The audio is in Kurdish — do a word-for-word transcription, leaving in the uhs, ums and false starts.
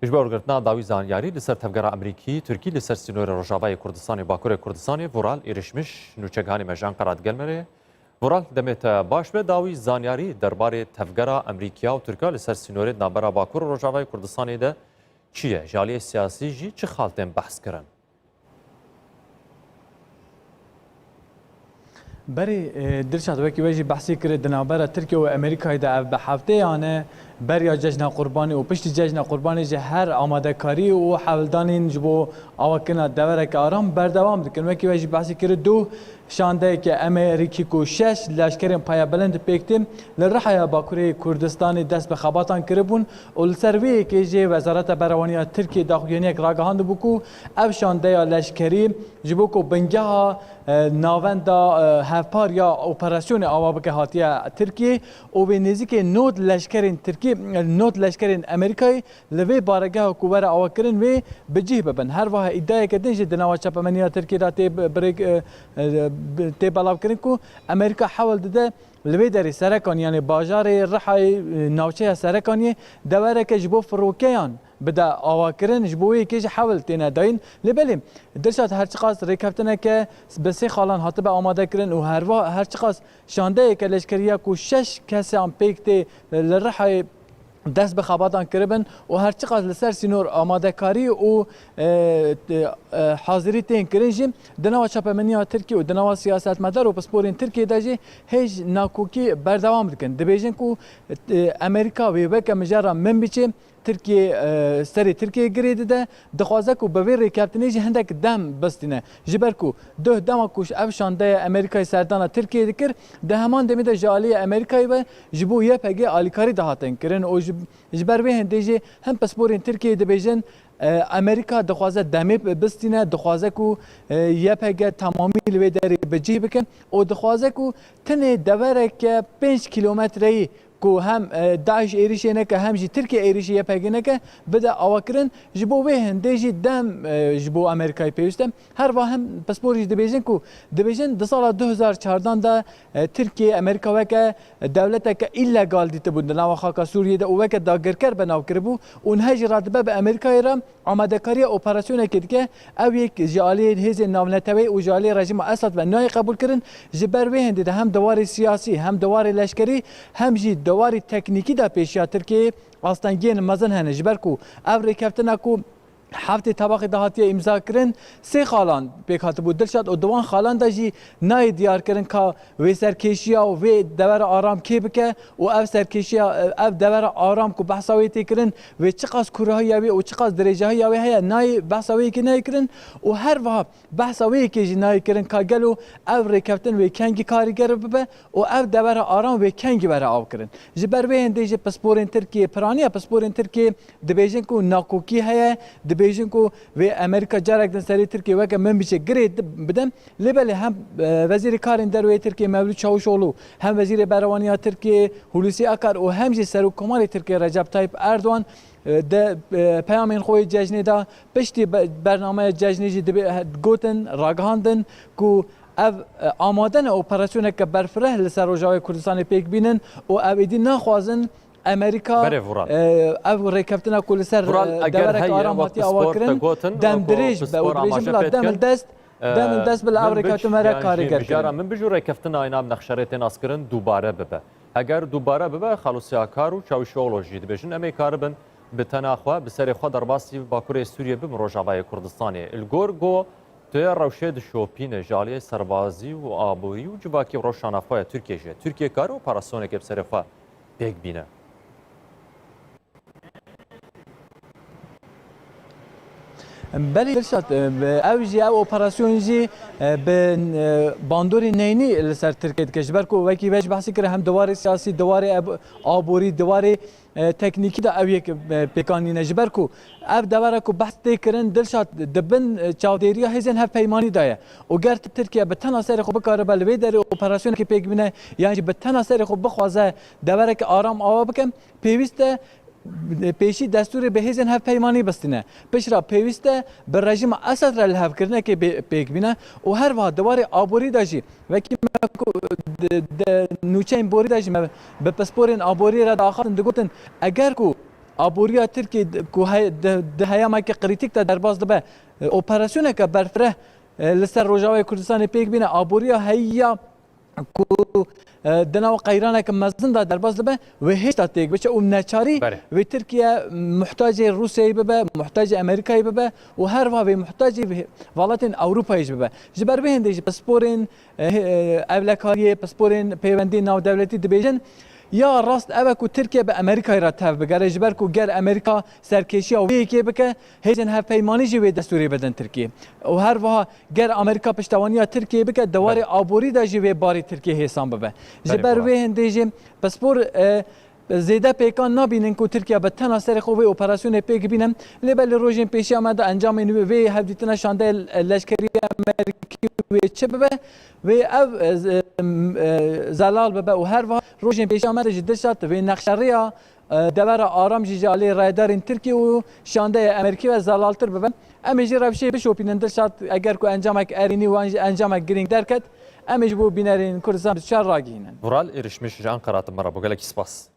Ji bo wergirtina dawî zanyarî li ser tevgera Amerîkî-Tirkî li ser sînorê Rojavayê Kurdistanê û Bakurê Kurdistanê, Vural Êrişmiş, nûçeganê me ji Enqera digel me re. Vural, demê te baş be, dawî zanyarî derbarê tevgera Amerîkiya û Tirkiya li ser sînorê di navbera Bakur û Rojavayê Kurdistanê de çi ye? Ji aliyê siyasî jî çi xal tên behs kirin? Berê, e, Dilşad, wekî we jî behsî kir, di navbera Tirkiye û Amerîkayê de ev bi hefteyan e. Beriya Cejna Qurbanê û piştî Cejna Qurbanê jî her amadekarî û hewldanên ji bo awakirina devereke aram berdewam dikin. Wekî we jî behsî kir, duh şandeyeke Amerîkî ku şeş leşkerên payebilind pêk tên, li Rihaya Bakurê Kurdistanê dest bi xebatan kiribûn û li ser vê yekê jî Wezareta Berewaniya Tirkiyê daxuyaniyek ragihandibû ku ev şandeya leşkerî ji bo ku bingeha, e, navenda, e, hevpar ya operasyonê ava bike hatiye Tirkiyê û wê nêzîkê nod leşkerên Tirkî, nod leşkerên Amerîkayê li vê baregeha ku were avakirin wê bi cih bibin. Her wiha îdiayeke din jî di nava çapemeniya Tirkiyê de tê bi-, birêk, e, e, bi-, tê belavkirin ku Amerîka hewl dide li vê derê Serekaniyê, yanî bajarê Rihayê, e, navçeya Serekaniyê devereke ji bo firokeyan bide avakirin, ji bo wê yekê jî hewl têne dayîn. Lê belê, Dilşad, her çiqas rêkeftineke bi sê xalan hatibe amadekirin û herva-, her çiqas şandeyeke leşkerî ya ku şeş kesan pêk tê li Rihayê dest bi xebatan kiribin û her çiqas li ser sînor amadekarî û, e, e, hazirî tên kirin jî, di nava çapemeniya Tirkiyê û di nava siyasetmedar û pisporên Tirkiyê de jî hêj nakokî berdewam dikin. Dibêjin ku, e, Amerîka wê weke mijara Minbicê Tirkiyê, e, serê Tirkiyê girê dide, dixwaze ku bi vê rêkeftinê jî hindek dem bistîne. Ji ber ku duh dema ku ev şandeya Amerîkayê serdana Tirkiyê dikir, di heman demê de ji aliyê Amerîkayê ve ji bo Y P G alîkarî dihatin kirin û ji, ji ber vê hindê jî hem pisporên Tirkiyê dibêjin, e, Amerîka dixwaze demê bistîne, dixwaze ku, e, Y P G temamî li vê derê bi cih bike û dixwaze ku tenê devereke pênc kîlometreyî ku hem, e, DAIŞ êrîşê neke, hem jî Tirkiye êrîşê Y P G neke, bide avakirin. Ji bo vê hindê jî dem, e, ji bo Amerîkayê pêwîst e. Her va hem pispor jî dibêjin ku, dibêjin di sala du hezar çardan de, e, Tirkiye Amerîka weke dewleteke îlegal dîtibû di nava xaka Sûriyê de û weke dagirker benav kiribû û niha jî radibe bi Amerîkayê re amadekariya operasyonekê dike, ew yek ji aliyê hêzên navneteweyî û ji aliyê rejîma Esad ve nayê qebûlkirin. Ji ber vê hindê de hem di warê siyasî, hem di warê leşkerî, hem jî di warê teknîkî de pêşiya Tirkiyeyê astengiyên mezin hene. Ji ber ku ev rêkeftina ku heftê tebaxê de hatiye îmzakirin, sê xalan pêk hatibû Dilşad û di wan xalan de jî nayê diyarkirin ka wê serkêşiya û vê devera aram kê bike û ev serkêşiya, ev devera aram ku behsa wê tê kirin, wê çiqas kurahiya wê û çiqas dirêjahiya wê heye, nayê, behsa wê yekê nayê kirin û her wiha behsa wê yekê jî nayê kirin ka gelo ev rêkeftin wê kengî karîger bibe û ev devera aram wê kengî were avkirin. Ji ber vê hindê jî pisporên Tirkiyê, piraniya pisporên Tirkiyê dibêjin ku nakokî heye, dibêjin ku wê Amerîka carek din serê Tirkiyê weke Minbicê girê di-, bide. Lê belê hem, e, Wezîrê Karên Derve yê Tirkiyê Mevlût Çavuşoglu, hem Wezîrê Berewaniya Tirkiyê Hulusi Akar û hem jî Serokkomarê Tirkiyê Recep Tayyip Erdogan, e, de, e, peyamên xwe yê cejnê de piştî be-, bernameya cejnê jî dibê, he, gotin, ragihandin ku ev, e, amade ne operasyoneke berfireh li ser Rojavayê Kurdistanê pêk bînin û ev êdî naxwazin Amerîka, Berê Vural. e, ev rêkeftina ku li ser, Vural, e, eger devereke heye, aram wek hatiye pispor te avakirin, gotin, dem wek dirêj be û pispor dibêjin amaje bila pê dem dikin, li dest, e, dem li dest bila ev Minbic rêkeftin were yan jî karîger mijara kirin. Minbic û rêkeftina îna bi nexşerê tê naskirin dubare bibe. Eger dubare bibe, Xalûsî Akar û Çavuşoglu jî dibêjin, em ê karibin bi tena xwe, bi serê xwe derbasî Bakurê Sûriyê bibin Rojavayê Kurdistanê. Li gor ku tu yê rewşê dişopîne ji aliyê serbazî û aborî û civakî û rewşa navxwe ya Tirkiyê jî. Tirkiye kare operasyonekê bi serê xwe pêk bîne. Belê Dilşad, e, ew jî, ev operasyon jî, e, bi, e, bandorê neynî li ser Tirkiyê dike. Ji ber ku wekî we jî behsî kir, hem di warê siyasî, di warê eb-, aborî, di warê, e, teknîkî de ew yek, e, pêkan nîne. Ji ber ku ev devera ku behs tê kirin, Dilşad, di bin, e, çavdêriya hêzên hevpeymanî de ye. Û ger Tirkiye bi tena serê xwe bikaribe li vê derê operasyonekê pêk bîne, yan jî bi tena serê xwe bixwaze devereke aram ava bike, pêwîst e pêşî destûrê bi hêzên hevpeymanî bistîne. Piştre pêwîst e bi rejîma Esed re lihevkirinekê bê-, pêk bîne û her wiha di warê aborî de jî, wekî me ku di, di nûçeyên borî de jî me bi pisporên aborî re diaxaftin, digotin, eger ku aboriya Tirkiyê d-, ku hey-, di, di heyameke krîtîk de derbas dibe, e, operasyoneke berfireh, e, li ser Rojavayê Kurdistanê pêk bîne, aboriya heya ku, e, di nav qeyraneke mezin de derbas dibe, wê hêşta têk biçe û neçarî Belê. wê Tirkiye muhtacê Rûsyayê bibe, muhtacê Amerîkayê bibe û her wiha wê muhtacê wê welatên Ewropayê jî bibe. Ji ber vê hêndê jî pisporên, e, e, ewlekariyê, pisporên peywendiyên navdewletî dibêjin, ya rast ew e ku Tirkiye bi Amerîkayê re tev bigere, ji ber ku ger Amerîka serkêşiya wê yekê bike, hêzên hevpeymanî jî wê destûrê bidin Tirkiyê. Û her wiha ger Amerîka piştewaniya Tirkiyê bike, di warê Belê. aborî de jî wê barê Tirkiyê hêsan bibe. Ji Belê, ber Polat. vê hêndê jî pispor, e, zêde pêkan nabînin ku Tirkiye bi tena serê xwe vê operasyonê pêk bîne. Lê belê rojên pêşiya me de encamên wê, vê hevdîtina şandeyê leşkerî Amerîkî wê çi bibe, wê ev, e, z-, e, m-, e, zelal bibe û her wiha rojên pêşiya me de ji Dilşad vê nexşeriya, e, devera Aram jî ji alî rayedarên Tirkî û şandeya Amerîkî ve zelaltir bibe. Em ê jî rewşê bişopînin Dilşad, eger ku encamek erênî wan jî encamek girîng derket, em ê ji bo bînerên Kurdistan bi çar ragihînin. Vural Êrişmiş ji Ankara tê me re bû. Gelekî spas.